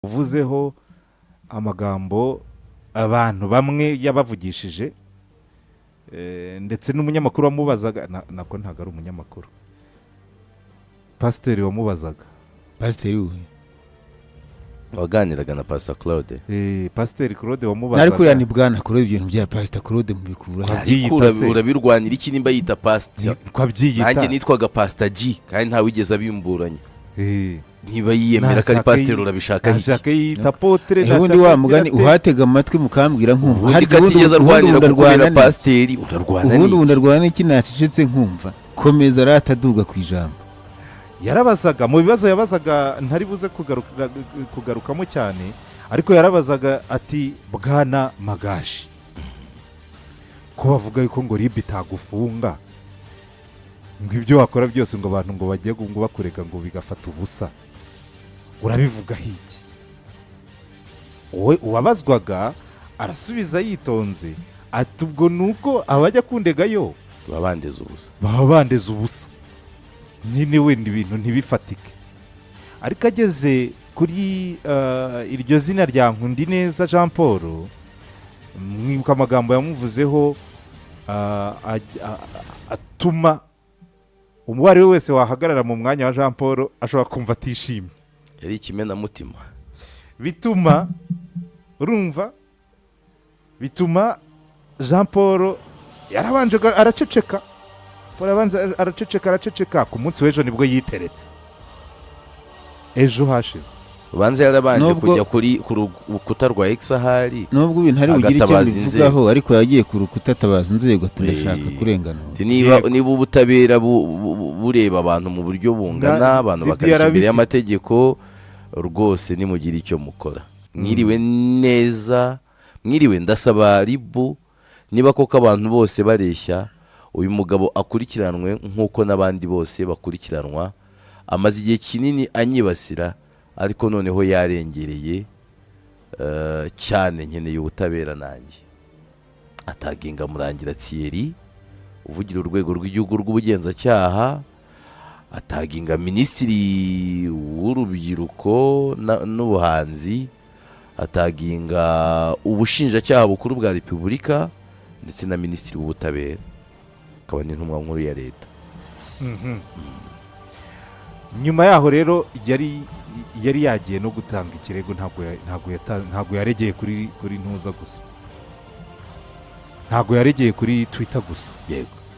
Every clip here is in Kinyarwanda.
Uvuzeho amagambo abantu bamwe yabavugishije, ndetse n'umunyamakuru wamubazaga, nako ntabwo ari umunyamakuru, pasiteri wamubazaga. Pasiteri we? Waganiraga na Pastor Claude. Pasiteri Claude wamubazaga. Ariko uriya ni bwana Claude, ibintu bya Pastor Claude mubikura he? Abyiyita Ariko se. Urabirwanira iki nimba yita pastor? Ko abyiyita. Nanjye nitwaga Pastor G kandi ntawigeze abimburanya. Niba yiyemera ko ari Nashaka pasiteri, urabishaka iki? Nashaka yiyita apôtre. Ubundi wa mugani uhatega amatwi mukambwira nkumva. Ubundi Harya ko atigeze arwanira ubundi kukubera ndarwana n'iki? pasiteri, urarwana Ubundi n'iki? ndarwana n'iki nacecetse nkumva? Komeza rataduga ku ijambo. Yarabazaga, mu bibazo yabazaga ntari buze kugarukamo cyane, ariko yarabazaga ati: "Bwana Magashi, ko bavuga yuko ngo RIB itagufunga, ngo ibyo wakora byose, ngo abantu ngo bagiye ngo bakurega ngo bigafata ubusa, urabivugaho iki?" Wowe uwabazwaga arasubiza yitonze ati: "Ubwo ni uko abajya kundegayo baba bandeze ubusa." Baba bandeze ubusa nyine, wenda ibintu ntibifatike. Ariko ageze kuri iryo zina rya Nkundineza Jean Paul, mwibuka amagambo yamuvuzeho, atuma uwo ari we wese wahagarara mu mwanya wa Jean Paul ashobora kumva atishimye. Yari ikimenamutima. Bituma, urumva, bituma Jean Paul yarabanje araceceka. Paul yarabanje araceceka, araceceka. Ku munsi w'ejo nibwo yiteretse, ejo hashize. Ubanza yarabanje kujya ku rukuta rwa X ahari. Nubwo ibintu ari bugire icyo Agatabaza. mbivugaho, ariko yagiye ku rukuta atabaza inzego ati: "Ndashaka kurenganura." Ati niba niba ubutabera bureba abantu mu buryo bungana, abantu Didi bakareshya imbere yarabifite. y'amategeko, rwose nimugire icyo mukora. Mwiriwe neza, mwiriwe. Ndasaba RIB, niba koko abantu bose bareshya, uyu mugabo akurikiranwe nk'uko n'abandi bose bakurikiranwa. Amaze igihe kinini anyibasira, ariko noneho yarengereye cyane. Nkeneye ubutabera nanjye. Ataginga Murangira Thierry uvugira Urwego rw'Igihugu rw'Ubugenzacyaha, ataginga Minisitiri w'Urubyiruko n'Ubuhanzi, ataginga Ubushinjacyaha Bukuru bwa Repubulika ndetse na Minisitiri w'Ubutabera, akaba n'Intumwa Nkuru ya Leta. Nyuma yaho rero yari yagiye no gutanga ikirego. Ntabwo yaregeye kuri ntuza gusa, ntabwo yaregeye kuri Twitter gusa.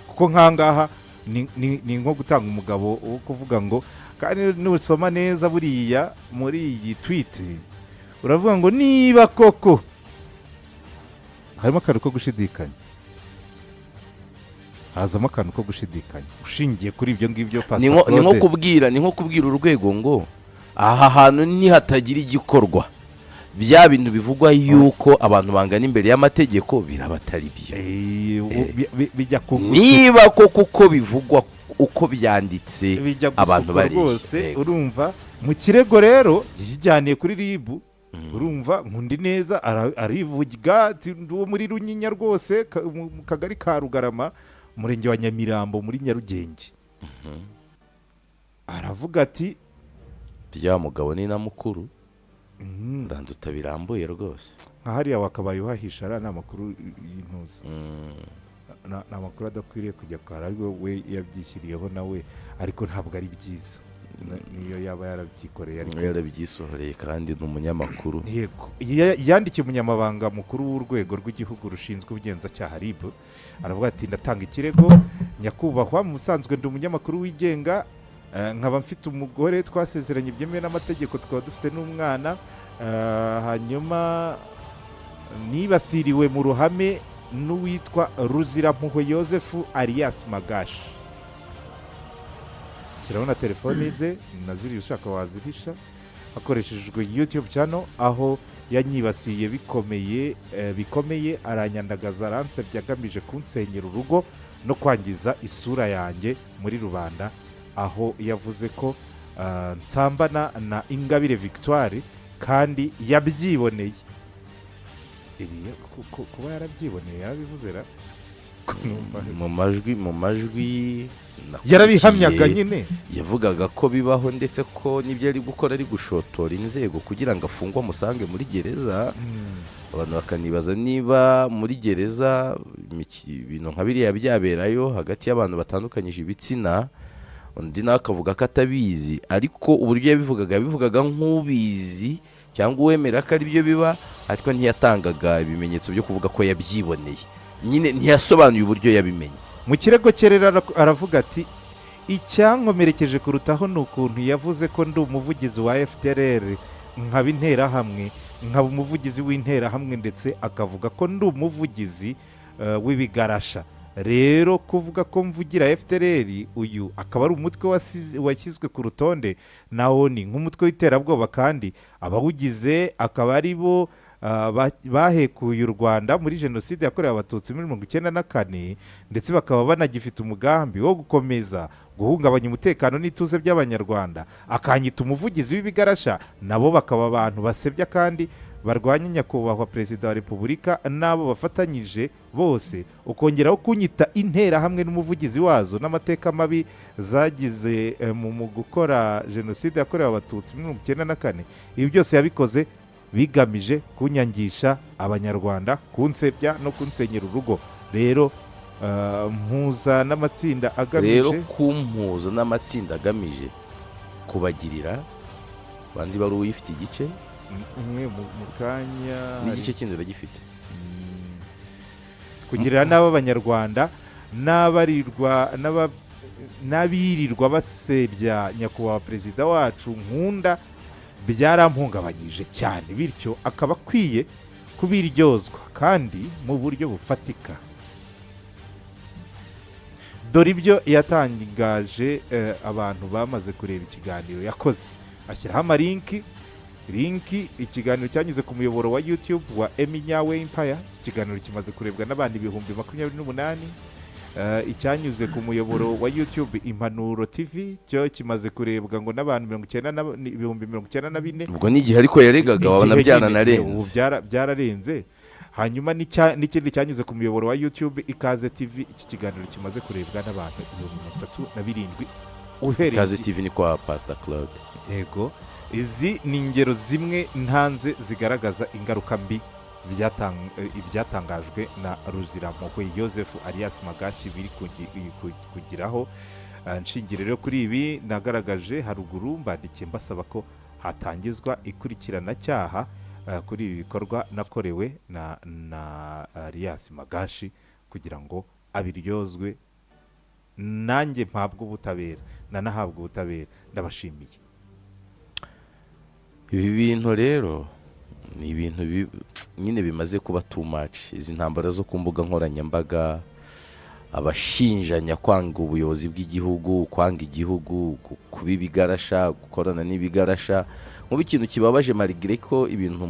Kuko nkangaha ni nko gutanga umugabo wo kuvuga ngo, kandi nusoma neza buriya muri iyi tweet uravuga ngo niba koko harimo akantu ko gushidikanya, hazamo akantu ko gushidikanya ushingiye kuri ibyo ngibyo. Ni nko Claude. Ni nko kubwira urwego ngo aha hantu nihatagira igikorwa, bya bintu bivugwa yuko abantu bangana imbere y'amategeko biraba atari byo. Bijya kugusuka. Niba koko uko bivugwa, uko byanditse, Bijya abantu gusuka bareshya. rwose. Urumva, mu kirego rero yijyaniye kuri RIB, urumva Nkundineza arivuga ati: "Ndi uwo muri Runyinya rwose, mu kagari ka Rugarama, umurenge wa Nyamirambo, muri Nyarugenge." Aravuga ati Rya mugabo ni na mukuru, ndanduta birambuye rwose. Nka hariya wakabaye uhahisha, ariya ni amakuru y'intuza. Ni amakuru adakwiriye kujya kara, ariko we yabyishyiriyeho nawe, ariko ntabwo ari byiza. Niyo yaba yarabyikoreye, ariko Yarabyisohoreye kandi ni umunyamakuru. Yego. Yandikiye umunyamabanga mukuru w'Urwego rw'Igihugu rushinzwe Ubugenzacyaha, RIB, aravuga ati: "Ndatanga ikirego nyakubahwa. Mu busanzwe ndi umunyamakuru wigenga, nkaba mfite umugore twasezeranye byemewe n'amategeko, tukaba dufite n'umwana. Hanyuma nibasiriwe mu ruhame n'uwitwa Ruzirampuhwe Yosefu alias Magashi." Shyiraho na telefoni ze na ziriya ushaka wazihisha. Hakoreshejwe YouTube channel, aho yanyibasiye bikomeye, bikomeye, aranyandagaza, aransebya, agamije kunsenyera urugo no kwangiza isura yanjye muri rubanda, aho yavuze ko nsambana na Ingabire Victoire kandi yabyiboneye. Ibi kuba yarabyiboneye, yarabivuze ra? Mu majwi nakurikiye, Yarabihamyaga nyine. Yavugaga ko bibaho, ndetse ko n'ibyo ari gukora ari gushotora inzego kugira ngo afungwe amusange muri gereza. Abantu bakanibaza niba muri gereza ibintu nka biriya byaberayo hagati y'abantu batandukanyije ibitsina. Undi nawe akavuga ko atabizi, ariko uburyo yabivugaga, yabivugaga nk'ubizi cyangwa uwemera ko ari byo biba, ariko ntiyatangaga ibimenyetso byo kuvuga ko yabyiboneye nyine, ntiyasobanuye uburyo yabimenye. Mu kirego cye rero aravuga ati: "Icyankomerekeje kurutaho ni ukuntu yavuze ko ndi umuvugizi wa FDLR, nkaba interahamwe, nkaba umuvugizi w'interahamwe, ndetse akavuga ko ndi umuvugizi w'ibigarasha. Rero kuvuga ko mvugira FDLR, uyu akaba ari umutwe washyizwe ku rutonde na ONU nk'umutwe w'iterabwoba, kandi abawugize akaba ari bo bahekuye u Rwanda muri Jenoside yakorewe Abatutsi muri 94, ndetse bakaba banagifite umugambi wo gukomeza guhungabanya umutekano n'ituze by'Abanyarwanda, akanyita umuvugizi w'ibigarasha, nabo bakaba abantu basebya kandi barwanya Nyakubahwa Perezida wa Repubulika n'abo bafatanyije bose, ukongeraho kunyita interahamwe n'umuvugizi wazo n'amateka mabi zagize mu gukora Jenoside yakorewe Abatutsi muri 94, ibi byose yabikoze bigamije kunyangisha Abanyarwanda, kunsebya no kunsenyera urugo. Rero mpuza n'amatsinda agamije Rero kumpuza n'amatsinda agamije kubagirira banzi bari uyifite igice Imwe mu kanya n'igice kindi uragifite. Kugirira nabi Abanyarwanda n'abarirwa n'abirirwa basebya Nyakubahwa Perezida wacu nkunda byarampungabanyije cyane, bityo akaba akwiye kubiryozwa kandi mu buryo bufatika." Dore ibyo yatangaje. Abantu bamaze kureba ikiganiro yakoze, ashyiraho amalinki. Linki, ikiganiro cyanyuze ku muyoboro wa YouTube wa Emi Nyawe Empire, iki kiganiro kimaze kurebwa n'abantu 28,000. Icyanyuze ku muyoboro wa YouTube Impanuro TV cyo kimaze kurebwa ngo n'abantu 94,000. Ubwo n'igihe ariko yaregaga wabona Igihe nyine, ubu byaranarenze. Byararenze. Hanyuma n'ikindi cyanyuze ku muyoboro wa YouTube Ikaze TV, iki kiganiro kimaze kurebwa n'abantu 37,000 uhereye Ikaze TV ni kwa Pastor Claude. Yego. Izi ni ingero zimwe ntanze zigaragaza ingaruka mbi ibyatangajwe na Ruzirampuhwe Joseph alias Magashi biri kugiraho. Nshingiye rero kuri ibi nagaragaje haruguru, mbandikiye mbasaba ko hatangizwa ikurikiranacyaha kuri ibi bikorwa nakorewe na alias Magashi kugira ngo abiryozwe, nanjye mpabwe ubutabera, nanahabwe ubutabera. Ndabashimiye. Ibi bintu rero ni ibintu nyine bimaze kuba too much. Izi ntambara zo ku mbuga nkoranyambaga, abashinjanya kwanga ubuyobozi bw'igihugu, kwanga igihugu, kuba ibigarasha, gukorana n'ibigarasha. Nk'ubu ikintu kibabaje, malgré ko ibintu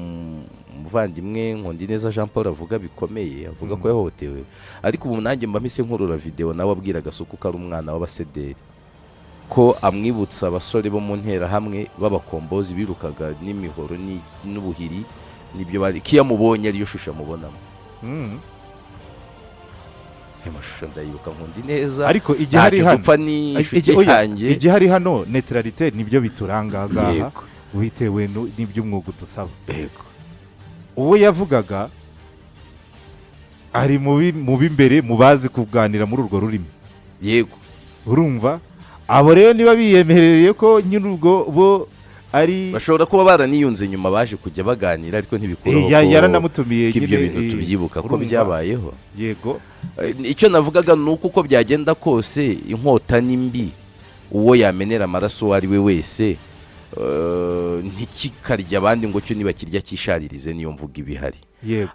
umuvandimwe Nkundineza Jean Paul avuga bikomeye, avuga ko yahohotewe, ariko ubu nanjye mba mpise nkurura videwo nawe abwira Gasuku ko ari umwana w'abasederi, ko amwibutsa abasore bo mu nterahamwe b'abakombozi birukaga n'imihoro n'ubuhiri n'ibyo bari, ko iyo amubonye ariyo shusho amubonamo. Ayo mashusho ndayibuka, Nkundi neza. Ariko igihari Ntacyo hano dupfa, ni inshuti oya, yanjye. Igihari hano, neutralité nibyo bituranga aha ngaha, bitewe n'iby'umwuga udusaba. Uwo yavugaga ari mu b'imbere mu bazi kuganira muri urwo rurimi. Urumva abo rero niba biyemereye ko nyine ubwo bo ari Bashobora kuba baraniyunze nyuma, baje kujya baganira, ariko ntibikuraho Yaranamutumiye ko ibyo nyine, bintu tubyibuka ko urumva? byabayeho. Yego. Icyo navugaga ni uko uko byagenda kose inkota ni mbi, uwo yamenera amaraso uwo ari we wese, ntikikarya abandi ngo cyo nibakirya kisharirize. Niyo mvuga ibihari.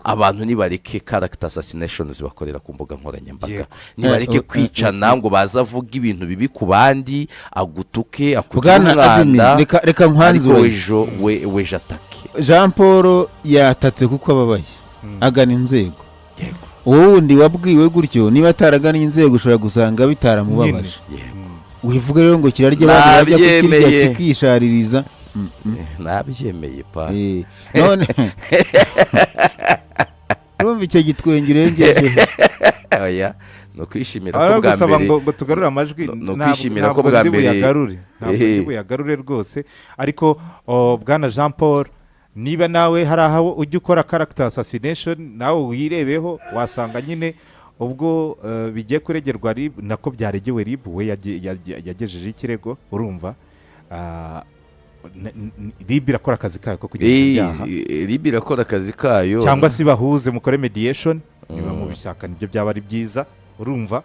Abantu nibareke character assassinations bakorera ku mbuga nkoranyambaga. Nibareke kwicana ngo baze avuge ibintu bibi ku bandi, agutuke, akugire Bwana admin, umwanda, reka ariko nkwanzure. Ejo we wejo atake. Jean Paul yatatse kuko ababaye, agana inzego. Uwo wundi wabwiwe gutyo, niba ataragannye inzego, ushobora gusanga bitaramubabaje. Wivuga rero ngo kirarya abandi, bajya kukirya Nabyemeye. kikishaririza. Nabyemeye pa. None urumva icyo gitwenge urengejeho. Oya, ni ukwishimira ko Abari bwa gusaba mbere ngo tugarure amajwi. Ni ukwishimira ko Ntabwo bwa ndi mbere buyagarure, ntabwo ndi buyagarure rwose. Ariko bwana Jean Paul, niba nawe hari aho ujya ukora character assassination, nawe wirebeho, wasanga nyine ubwo bigiye kuregerwa RIB, nako byaregewe RIB, we yagejejeho ikirego. Urumva, RIB irakora akazi kayo ko kugenza ibyaha. RIB irakora akazi kayo. Cyangwa se bahuze, mukore mediation niba mubishaka, nibyo byaba ari byiza, urumva,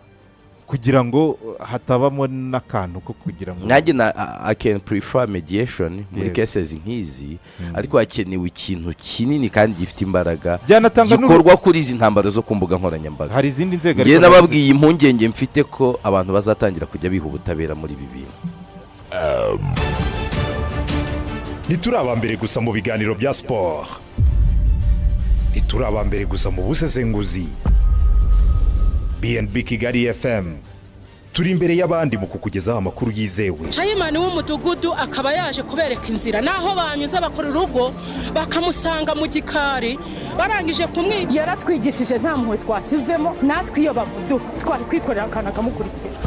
kugira ngo hatabamo n'akantu ko kugira ngo Nanjye na I can prefer mediation muri cases nk'izi, ariko hakenewe ikintu kinini kandi gifite imbaraga Byanatanga gikorwa kuri izi ntambara zo ku mbuga nkoranyambaga. Hari izindi nzego, Ngewe ariko nazo nababwiye impungenge mfite ko abantu bazatangira kujya biha ubutabera muri ibi bintu. Ntituri aba mbere gusa mu biganiro bya siporo, ntituri aba mbere gusa mu busesenguzi. BNB Kigali FM turi imbere y'abandi mu kukugezaho amakuru yizewe. Chairman w'umudugudu akaba yaje kubereka inzira n'aho banyuze bakora urugo, bakamusanga mu gikari barangije kumwigira. Yaratwigishije, nta mpuhwe twashyizemo natwe. Iyo bamuduha twari kwikorera akantu akamukurikira.